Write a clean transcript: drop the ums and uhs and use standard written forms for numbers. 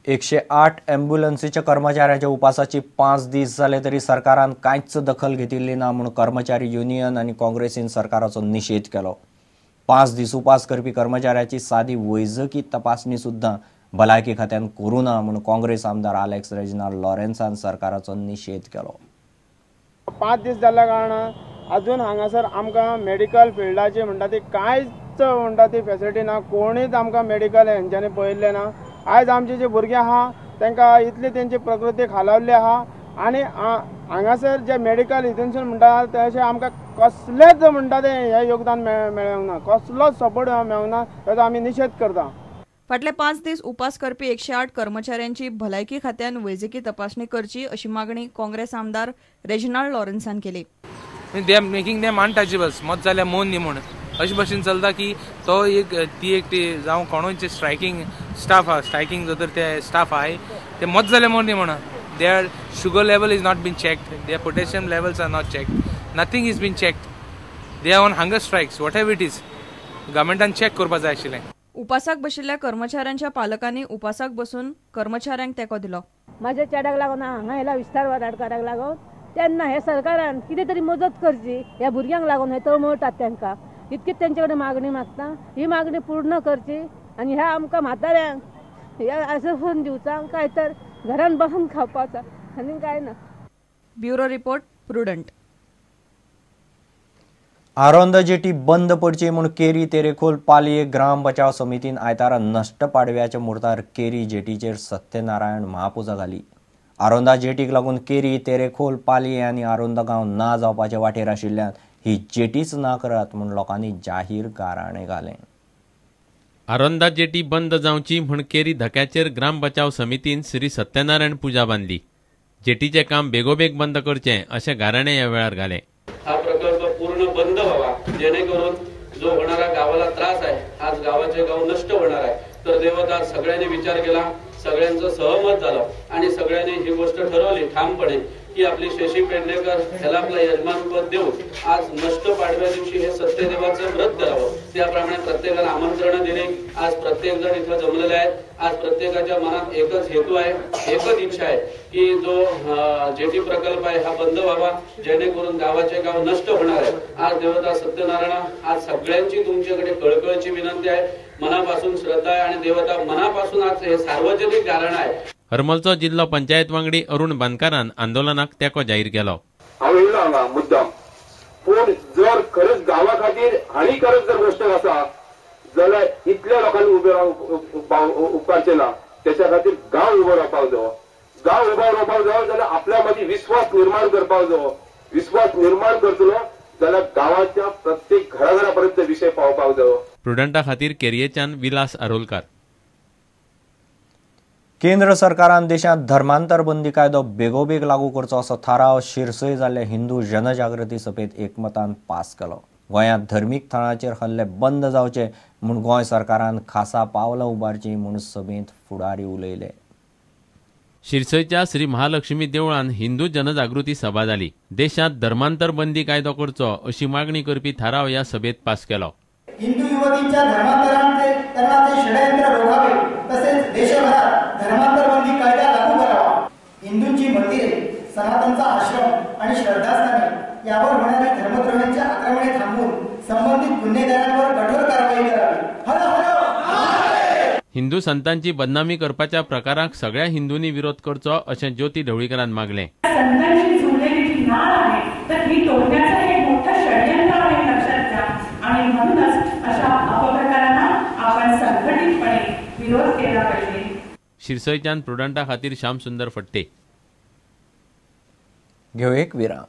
108 ॲम्ब्युलन्सीच्या कर्मचाऱ्यांच्या उपासाची 5 दीस जाले तरी सरकारान कांयच दखल घेतिल्ली ना म्हूण कर्मचारी युनियन आनी काँग्रेसीन सरकाराचो निशेध केलो। 5 दीस उपास करपी कर्मचाऱ्याची सादी वैजकी तपासणी सुद्दां भलायकी खात्यान करूं ना म्हूण काँग्रेस आमदार आलेक्स रेजिनाल्ड लॉरेन्सान सरकाराचो निशेध केलो। 5 दीस जाल्ल्या कारणान अजून हांगासर आमकां मेडिकल फिल्डाची म्हणटा ती कांयच म्हणटा ती फेसिलिटी ना, कोणीच आमकां मेडिकल हेंच्यांनी पळयल्लें ना। आयज आमची जी भुरगीं आहा तांकां इतली तेंची प्रकृती खालावल्ली आहा आनी हांगासर जे मेडिकल हितूनसून म्हणटा तशें आमकां कसलेंच म्हणटा तें हें योगदान मेळूंक ना, कसलोच सपोर्ट मेळूंक ना, ताचो आमी निशेध करता। फाटले 5 दीस उपास करपी 108 कर्मचाऱ्यांची भलायकी खात्यान वैजकी तपासणी करची अशी मागणी काँग्रेस आमदार रेजिनाल्ड लॉरेन्सान केली। They are making them untouchables, मत जाल्यार मोन न्ही म्हूण अशे भशेन चलता की तो एक ती एक ती जावं कोणूय स्ट्रायकींग स्टाफ आहा, स्ट्रायकींग जो तर ते स्टाफ आहाय ते मत जाल्यार मोन न्ही म्हणून their sugar level is not been checked, their potassium levels are not checked, nothing is been checked, they are on hunger strikes, whatever it is गव्हर्मेंटान check करपाक जाय आशिल्लें। उपासाक बशिल्ल्या कर्मचाऱ्यांच्या पालकांनी उपासाक बसून कर्मचाऱ्यांक तेंको दिलो। म्हाज्या चेड्याक लागून हांगा येयला विस्तार वाडाडकाराक लागून तेन्ना हे सरकारान कितें तरी मदत करची, ह्या भुरग्यांक लागून हे तळमळटात तांकां, इतकीच तेंचे कडेन मागणी मागता, ही मागणी पूर्ण करची आनी ह्या आमकां म्हाताऱ्यांक ह्या आश्वासन दिवचा काय तर घरान बसून खावपाचा आनी काय ना। Bureau report, Prudent. Aronda jetty बंद पडची म्हूण केरी तेरेखोल पालये ग्राम बचाव समितीन आयतारा नश्ट पाडव्याच्या मुर्तार केरी जेटीचेर सत्यनारायण महापुजा घाली। आरोंदा जेटीक लागून केरी तेरेखोल पालये आनी आरोंदा गांव ना जावपाचे वाटेर आशिल्ल्यान ही जेटीच ना करात म्हूण लोकांनी जाहीर गाराणें घालें। आरोंदा जेटी बंद जावची म्हूण केरी धक्याचेर ग्राम बचाव समितीन श्री सत्यनारायण पुजा बांदली। जेटीचें काम बेगोबेग बंद करचें अशें गाराणें ह्या वेळार घालें। हा प्रकल्प पूर्ण बंद व्हावा जेणेकरून जो होणारा गावाला त्रास आहे, आज गावाचे गाव नष्ट होणार आहे, तर देवता सगळ्यांनी विचार केला, सगळ्यांचं सहमत झालं आणि सगळ्यांनी ही गोष्ट ठरवली ठामपणे की आपली शशी पेडणेकर ह्याला आपलं यजमानपद देऊन आज नष्ट पाडव्या दिवशी हे सत्यदेवाचं व्रत करावं। त्याप्रमाणे प्रत्येकाला आमंत्रण दिले। आज प्रत्येक जण इथं जमलेले आहेत। आज प्रत्येकाच्या मनात एकच हेतू आहे, एकच इच्छा आहे की जो जेटी प्रकल्प आहे हा बंद व्हावा जेणेकरून गावाचे गाव नष्ट होणार आहे। आज देवता सत्यनारायण आज सगळ्यांची तुमच्याकडे कळकळची विनंती आहे, मनापासून श्रद्धा आहे आणि देवता मनापासून आज हे सार्वजनिक गारण आहे। हरमलचो जिल्लो पंचायत वांगडी अरुण बांदकारान आंदोलनाक तेंको जाहीर केलो। हांव येयलो हांगा मुद्दाम, पूण जर खरेंच गांवा खातीर हानिकारक जर गोश्ट आसा जाल्यार इतल्या लोकांनी उबे रावंक उपकारचें ना। तेच्या खातीर गांव उबो रावपाक जावो, गांव उबो रावपाक जावो जाल्यार आपल्या मदीं विस्वास निर्माण करपाक जावो, विस्वास निर्माण करतलो जाल्यार गांवाच्या प्रत्येक घराघरा पर्यंत विशय पावपाक जावो। प्रुडंटा खातीर केरयेच्यान विलास आरोलकार। केंद्र सरकारान देशांत धर्मांतर बंदी कायदो बेगोबेग लागू करचो असो थाराव शिरसय जाल्ले हिंदू जनजागृती सभेत एकमतान पास केलो। गोंयांत धर्मीक थळांचेर हल्ले बंद जावचे म्हूण गोंय सरकारान खासा पावलां उबारचीं म्हूण सभेंत फुडारी उलयले। शिरसयच्या श्री महालक्ष्मी देवळान हिंदू जनजागृती सभा जाली। देशांत धर्मांतर बंदी कायदो करचो अशी मागणी करपी थाराव ह्या सभेत पास केलो। हिंदू युवतींच्या धर्मांतराचे षडयंत्र रोखावे तसेच देशभरात धर्मांतर बंदी कायदा लागू करावा। हिंदूंची मंदिरे, सनातनचा आश्रम आणि श्रद्धास्थाने यावर होणारी धर्मद्रोहांची आक्रमणे थांबवून संबंधित गुन्हेगारांवर कठोर कारवाई करावी। हर हर महादेव। हिंदू संतांची बदनामी करपाच्या प्रकाराक सगळ्या हिंदूंनी विरोध करचो अशें ज्योती ढवळीकरान मागलें। संतांशी जुळलेली जी नाळ आहे तर ही तोडण्याचं एक मोठं षडयंत्र आहे लक्षात घ्या आणि म्हणूनच अशा अपप्रकारांना आपण संघटितपणे विरोध केला पाहिजे। शिरसयच्यान प्रुडंटा खातीर श्याम सुंदर फट्टे। घेऊ एक विराम।